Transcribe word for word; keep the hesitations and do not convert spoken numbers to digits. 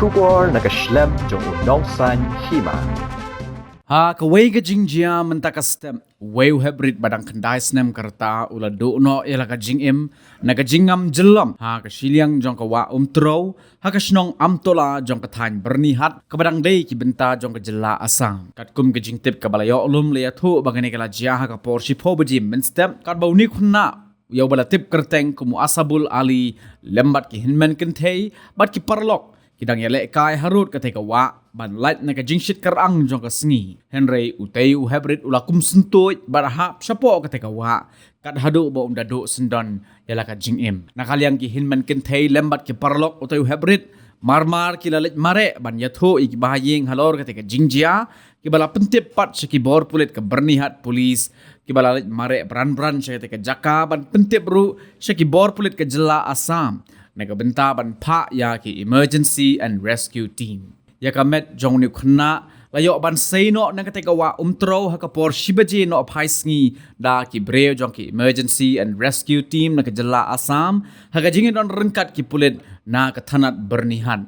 Khubor na ka shlem jong u Nongsaiñ Hima. Ha kawei ka jingjia mynta ka step, uwei u heprit ba dang khyndai snem ka rta u la duh noh ïa la ka jingim na ka jingngam jyllop ha ka shiliang jong ka wah Umtrew, ha ka shnong Amtola jong ka thaiñ Byrnihat, kaba dang dei ki bynta jong ka jylla Assam. Katkum ka jingtip kaba la ïoh lum, la ïathuh ba kane ka la jia ha ka por shiphew baje mynstep, katba une u khynnah ïa uba la tip kyrteng kum u Asabul Ali lem bad ki hynmen kynthei bad ki paralok ki dang ïalehkai harud katei ka wah ban lait na ka jingshit kyrang jong ka sngi. Hynrei utei u heprit u la kum syntuid bad hap shapoh katei ka wah, kat haduh ba um da duh syndon ïa la ka jingim. Na ka liang ki hynmen kynthei lem bad ki paralok utei u heprit, mar mar ki la leit mareh ban ïathuh ïa ki bahaïing halor katei ka jingjia, kiba la pyntip pat sha ki bor pulit ka Byrnihat Police, kiba la leit mareh bran bran sha katei ka jaka ban pyntip ruh sha ki bor pulit ka jylla Assam na ka bynta ban phah ïa ki Emergency and Rescue Team. Ïa ka met jong une u khynnah la ïoh ban sei noh na katei ka wah Umtrew ha ka por shi baje nohphai sngi da ki briew jong ki Emergency and Rescue Team na ka jylla Assam, ha ka jingïadon ryngkat ki pulit na ka thanat Byrnihat.